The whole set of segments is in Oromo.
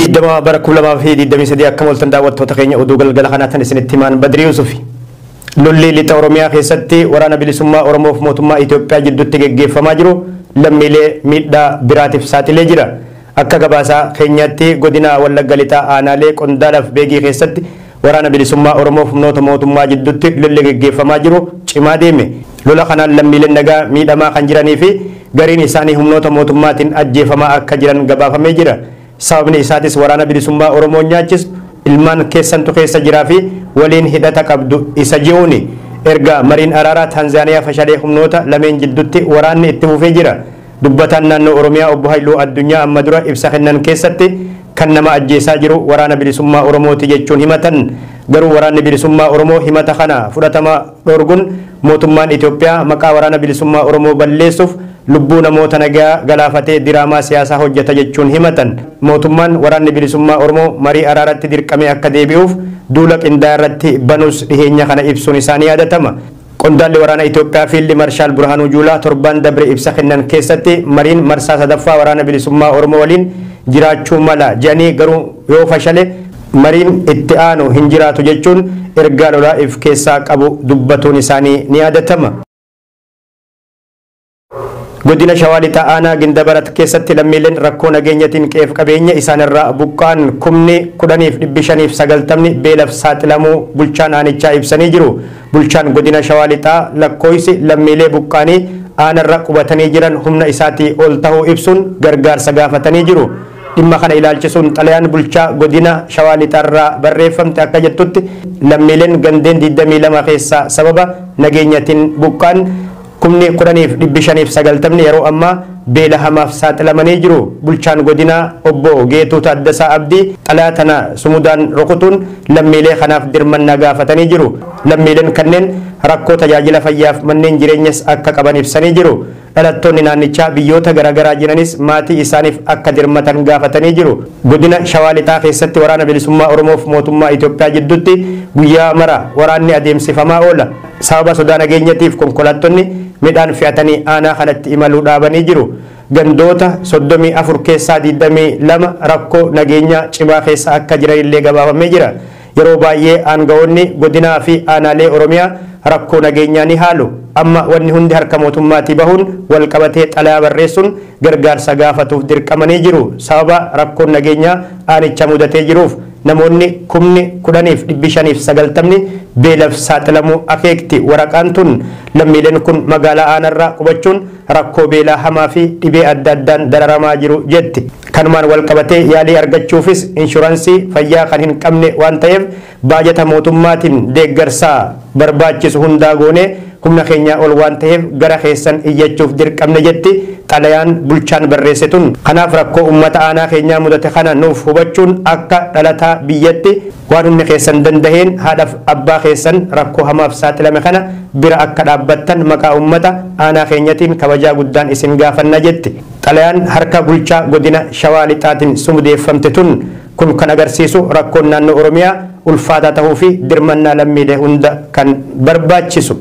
Digdama bara 2023 akka mooltan daawwattoota keenya oduu galgala kanaatiin isinitti himaan Badri Yuusufi. Lolli lixa Oromiyaa keessatti waraana bilisummaa Oromoof mootummaa Itoophiyaa jidduutti geggeeffamaa jiru lammiilee miidhaa biraatiif saaxilee jira. Akka gabaasaa keenyaatti godina Wallagga lixaa aanaalee Qondaalaaf Beegii keessatti waraana bilisummaa Oromoof humnoota mootummaa jidduutti lolli geggeeffamaa jiru cimaa deeme. Lola kanaan lammiileen nagaa miidhamaa kan jiranii fi gariin isaanii humnoota mootummaatiin ajjeefamaa akka jiran gabaafamee jira. Sababni isaatis waraana bilisummaa Oromoo nyaachisu ilmaan keessantu keessa jiraa fi waliin hidhata qabdu isa ji'uuni. Erga mariin araaraa Taanzaaniyaa fashalee humnoota lameen jidduutti waraanni itti fufee jira. Dubbataan naannoo Oromiyaa obbo Haayiluu Addunyaa amma dura ibsa kennan keessatti kan nama ajjeesaa jiru waraana bilisummaa Oromooti jechuun himatan. Garuu waraanni bilisummaa Oromoo himata kana fudhatama dhoorguun mootummaan Itoophiyaa maqaa waraana bilisummaa Oromoo balleessuuf lubbuu namoota nagaa galaafatee diraamaa siyaasaa hojjeta jechuun himatan. Mootummaan waraanni bilisummaa Oromoo marii araaratti dirqamee akka deebi'uuf duula qindaa'aa irratti banuus dhiheenya kana ibsuun isaanii yaadatama. Qondaalli waraana Itoophiyaa Fiildi Marshaal Burhaanuu Juulaa torban dabre ibsa kennan keessatti mariin marsaa sadaffaa waraana bilisummaa Oromoo waliin jiraachuu mala jedhanii garuu yoo fashale mariin itti aanu hin jiraatu jechuun ergaa lolaa if keessaa qabu dubbatuun isaanii ni yaadatama. Godina Shawaa Lixaa aanaa Gindabarat keessatti lammiileen rakkoo nageenyatiin qe'eef qabeenya isaanirraa buqqa'an 10,590 beelaaf saaxilamuu bulchaan aanichaa ibsanii jiru. Bulchaan godina Shawaa Lixaa lakkoofsi lammiilee buqqa'anii aanarra qubatanii jiran humna isaatii ol ta'uu ibsuun gargaarsa gaafatanii jiru. Dhimma kana ilaalchisuun xalayaan bulchaa godina Shawaa Lixaarraa barreeffamte akka jettutti lammiileen gandeen 22 keessaa sababa nageenyatiin buqqa'an 10,590 yeroo ammaa beela hamaaf saaxilamanii jiru. Bulchaan godinaa obbo Geetuu Taaddasaa Abdii xalayaa tana sumudaan rukutuun lammiilee kanaaf dirmannaa gaafatanii jiru. Lammiileen kanneen rakkoo tajaajila fayyaaf manneen jireenyas akka qaban ibsanii jiru. Dhalattoonni naannichaa biyyoota garaagaraa jiranis maatii isaaniif akka dirmatan gaafatanii jiru. Godina Shawaa Lixaa keessatti waraana bilisummaa Oromoof mootummaa Itoophiyaa jidduutti guyyaa mara waraanni adeemsifamaa oola. Sababa sodaa nageenyatiif konkolaattonni midhaan fe'atanii aanaa kanatti imaluu dhaabanii jiru. Gandoota 34 keessaa 22 rakkoo nageenyaa cimaa keessa akka jiran illee gabaafamee jira. Yeroo baay'ee aangawoonni godinaa fi aanaalee Oromiyaa rakkoo nageenyaa ni haalu. Amma wanni hundi harka mootummaatii bahuun wal qabatee xalayaa barreessuun gargaarsa gaafatuuf dirqamanii jiru. Sababa rakkoon nageenyaa aanicha mudatee jiruuf namoonni 10,590 beelaaf saaxilamuu akeekti. Waraqaan tun lammiileen kun magaalaa aanarraa qubachuun rakkoo beelaa hamaa fi dhibee adda addaan dararamaa jiru jetti. Kanumaan wal qabatee yaalii argachuufis inshuraansii fayyaa kan hin qabne waan ta'eef baajata mootummaatiin deeggarsaa barbaachisu hundaa goonee humna keenyaa ol waan ta'eef gara keessan iyyachuuf dirqamne jetti xalayaan bulchaan barreesse tun. Kanaaf rakkoo uummata aanaa keenyaa mudate kana nuuf hubachuun akka dhalataa biyyatti waan humni keessan dandaheen haadhaaf abbaa keessan rakkoo hamaaf saaxilame kana bira akka dhaabbattan maqaa uummata aanaa keenyatiin kabajaa guddaan isin gaafanna jetti. Xalayaan harka bulchaa godina Shawaa Lixaatiin sumudeeffamte tun kun kan agarsiisu rakkoon naannoo Oromiyaa ulfaataa ta'uu fi dirmannaa lammiilee hunda kan barbaachisu.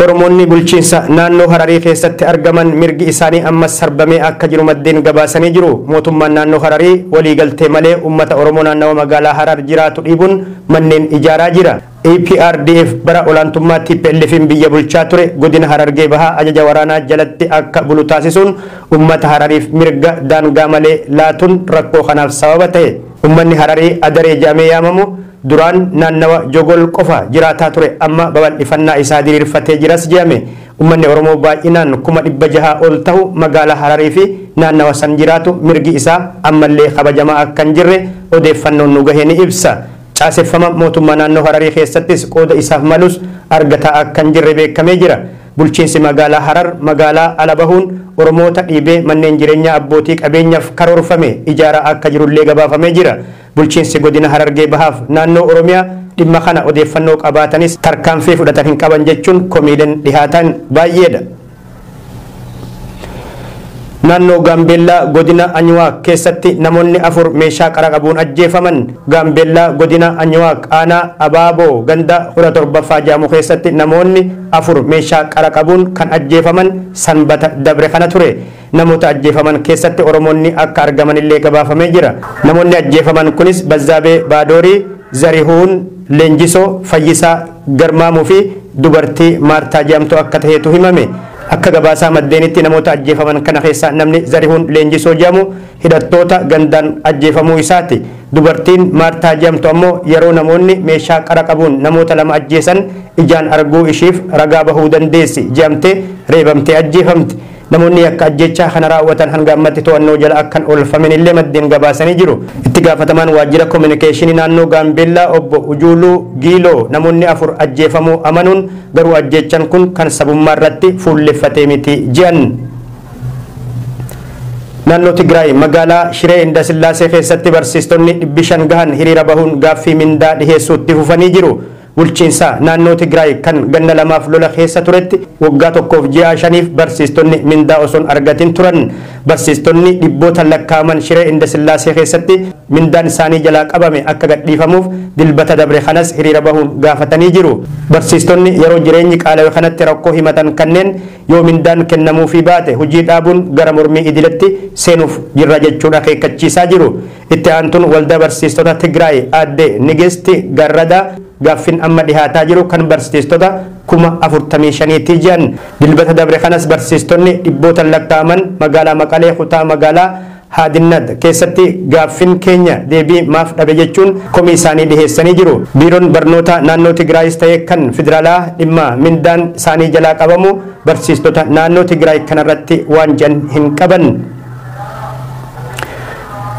Oromoonni bulchiinsa naannoo Hararii keessatti argaman mirgi isaanii ammas sarbamee akka jiru maddeen gabaasanii jiru. Mootummaan naannoo Hararii waliigaltee malee uummata Oromoo naannawa magaalaa Harar jiraatu dhiibuun manneen ijaaraa jira. EPRDF bara olaantummaa TPLF'n biyya bulchaa ture godina Harargee Bahaa ajaja waraanaa jalatti akka bulu taasisuun uummata Harariif mirga daangaa malee laatuun rakkoo kanaaf sababa ta'e. Uummanni Hararii Adaree jedhamee yaamamu duraan naannawa Jogol qofa jiraataa ture amma babal'ifannaa isaa diriirfatee jiras jedhame. Uummanni Oromoo baay'inaan 600,000 ol ta'u magaalaa Hararii fi naannawa san jiraatu mirgi isaa ammallee kabajamaa akka hin jirre odeeffannoon nu gahe ni ibsa. Caaseffama mootummaa naannoo Hararii keessattis qooda isaaf malus argataa akka hin jirre beekamee jira. Bulchiinsi magaalaa Harar magaalaa ala bahuun Oromoota dhiibee manneen jireenyaa abbootii qabeenyaaf karoorfame ijaaraa akka jirullee gabaafamee jira. Bulchiinsi godina Harargee Bahaaf naannoo Oromiyaa dhimma kana odeeffannoo qabaatanis tarkaanfii fudhatan hin qaban jechuun komiileen dhihaatan baay'eedha. Naannoo Gaambeellaa godina Anyuwaak keessatti namoonni 4 meeshaa qara qabuun ajjeefaman. Gaambeellaa godina Anyuwaak aanaa Abaaboo ganda 17ffaa jedhamu keessatti namoonni 4 meeshaa qara qabuun kan ajjeefaman sanbata dabre kana ture. Namoota ajjeefaman keessatti Oromoonni akka argaman illee gabaafamee jira. Namoonni ajjeefaman kunis Bazzaabee Baadoorii, Zarihuun Leenjisoo, Fayyisaa Garmaamuu fi dubartii Maartaa jedhamtu akka ta'etu himame. Akka gabaasaa maddeenitti namoota ajjeefaman kana keessaa namni Zarihuun Leenjisoo jedhamu hidhattoota gandaan ajjeefamuu isaati. Dubartiin Maartaa jedhamtu ammoo yeroo namoonni meeshaa qara qabuun namoota 2 ajjeesan ijaan arguu ishiif ragaa bahuu dandeessi jedhamtee reebamtee ajjeefamti. Namoonni akka ajjechaa kana raawwatan hanga ammatti to'annoo jala akkan oolfamin illee maddeen gabaasanii jiru. Itti gaafatamaan waajjira koominikeeshinii naannoo Gaambeellaa obbo Ujuuluu Giiloo namoonni 4 ajjeefamuu amanuun garuu ajjechaan kun kan sabummaa irratti fuulleffatee miti jedhan. Naannoo Tigraay magaalaa Shiree Indasillaasee keessatti barsiistonni 500 gahan hiriira bahuun gaaffii mindaa dhiheessuutti fufanii jiru. Bulchiinsa naannoo Tigraay kan ganna 2 lola keessa turetti waggaa 1 ji'a 5 barsiistonni mindaa osoo hin argatin turan. Barsiistonni dhibboota lakkaa'aman Shiree Indasillaasee keessatti mindaan isaanii jalaa qabame akka gadhiifamuuf dilbata dabre kanas hiriira bahuun gaafatanii jiru. Barsiistonni yeroo jireenyi qaalawe kanatti rakkoo himatan kanneen yoo mindaan kennamuufii baate hojii dhaabuun gara mormii idiletti seenuuf jirra jechuun akeekkachiisaa jiru. Itti aantuun waldaa barsiistota Tigraay aadde Nigisti Garradaa gaaffin amma dhihaataa jiru kan barsiistota 45,000 jedhan. Dilbata dabre kanas barsiistonni dhibboota lakkaa'aman magaalaa Maqalee kutaa magaalaa Haadinnad keessatti gaaffin keenya deebii maaf dhabe jechuun komii isaanii dhiheessanii jiru. Biiroon barnoota naannoo Tigraayis ta'e kan federaalaa dhimma mindaan isaanii jalaa qabamu barsiistota naannoo Tigraay kanarratti waan jedhan hin qaban.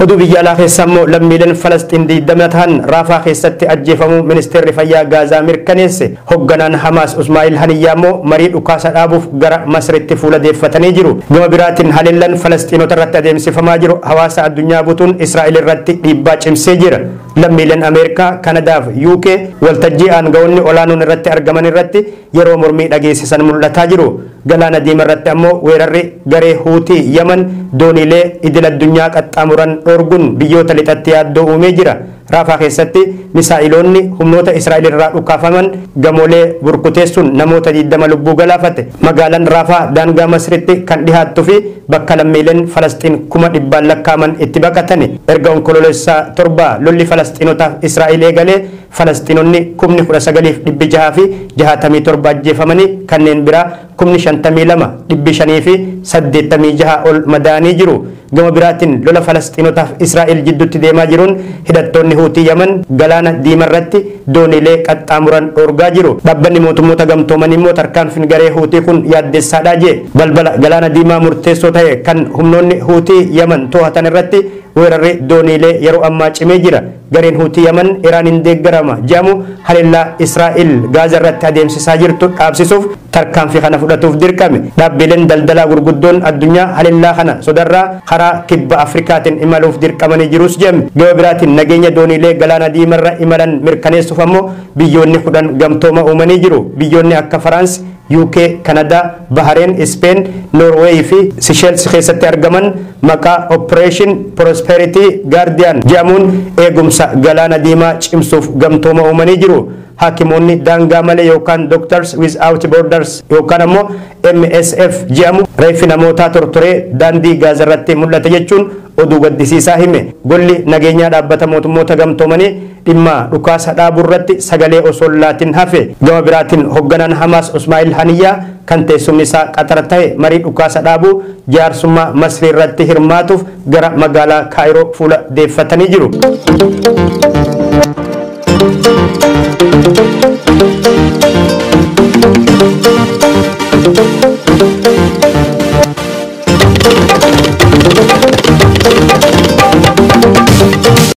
Oduu biyya alaa keessa immoo lammiileen Falastiin 20 ta'an Raafaa keessatti ajjeefamuu ministeerri fayyaa Gaazaa mirkaneesse. Hoogganaan Hamaas Usmaa'il Haniyyaa immoo marii dhukaasa dhaabuuf gara Masritti fuula deeffatanii jiru. Gama biraatiin haleellaan Falastiinota irratti adeemsifamaa jiru hawaasa addunyaa butuun Israa'el irratti dhiibbaa cimsee jira. Lammiileen Ameerikaa, Kanadaa fi UK waltajjii aangawoonni olaanoon irratti argaman irratti yeroo mormii dhageessisan mul'ataa jiru. Galaana Diimaa irratti ammoo weerarri garee Huutii Yaman dooniilee idil addunyaa qaxxaamuran dhorguun biyyoota lixatti yaaddoo uumee jira. Raafaa keessatti misaa'iloonni humnoota Israa'el irraa dhukaafaman gamoolee burkuteessuun namoota 20 lubbuu galaafate. Magaalaan Raafaa daangaa Masritti kan dhihaattuu fi bakka lammiileen Falastiin 100,000 lakkaa'aman itti baqatani. Erga onkololeessaa 7 lolli Falastiinotaaf Israa'el eegalee Falastiinonni 19,667 ajjeefamanii kanneen biraa 52,586 ol madaanii jiru. Gama biraatiin lola Falastiinotaaf Israa'el jidduutti deemaa jiruun hidhattoonni Huutii Yaman galaana Diimaa irratti dooniilee qaxxaamuran dhorgaa jiru. Dhaabbanni mootummoota gamtoomanii immoo tarkaanfiin garee Huutii kun yaaddessaadha jee. Balbala galaana Diimaa murteessoo ta'e kan humnoonni Huutii Yaman to'atan irratti weerarri dooniilee yeroo ammaa cimee jira. Gareen Huutii Yaman Iraaniin deeggarama jedhamu haleellaa Israa'el Gaazaa irratti adeemsisaa jirtu dhaabsisuuf tarkaanfii kana fudhatuuf dirqame. Dhaabbileen daldalaa gurguddoon addunyaa haleellaa kana sodarraa karaa kibba Afrikaatiin imaluuf dirqamanii jirus jedhame. Gama biraatiin nageenya dooniilee galaana Diimarra imalan mirkaneessuuf ammoo biyyoonni 10 gamtooma uumanii jiru. Biyyoonni akka Faraans, UK, Kanadaa, Bahareen, Speen, Norweey fi Seychelles keessatti argaman maqaa Operation Prosperity Guardian jedhamuun eegumsa galaana Diimaa cimsuuf gamtooma uumanii jiru. Hakimoonni daangaa malee yookaan Doctors Without Borders yookaan ammoo MSF jedhamu reeffi namootaa tortoree daandii Gaazaa irratti mul'ate jechuun oduu gaddisiisaa hime. Golli nageenyaa dhaabbata mootummoota gamtoomanii dhimma dhukaasa dhaabuu irratti sagalee osoo laatin hafe. Gama biraatiin hoogganaan Hamaas Usmaa'il Haniyyaa kan teessumni isaa Qatar ta'e marii dhukaasa dhaabuu jaarsummaa Masrii irratti hirmaatuuf gara magaalaa Kaayiroo fuula deeffatanii jiru.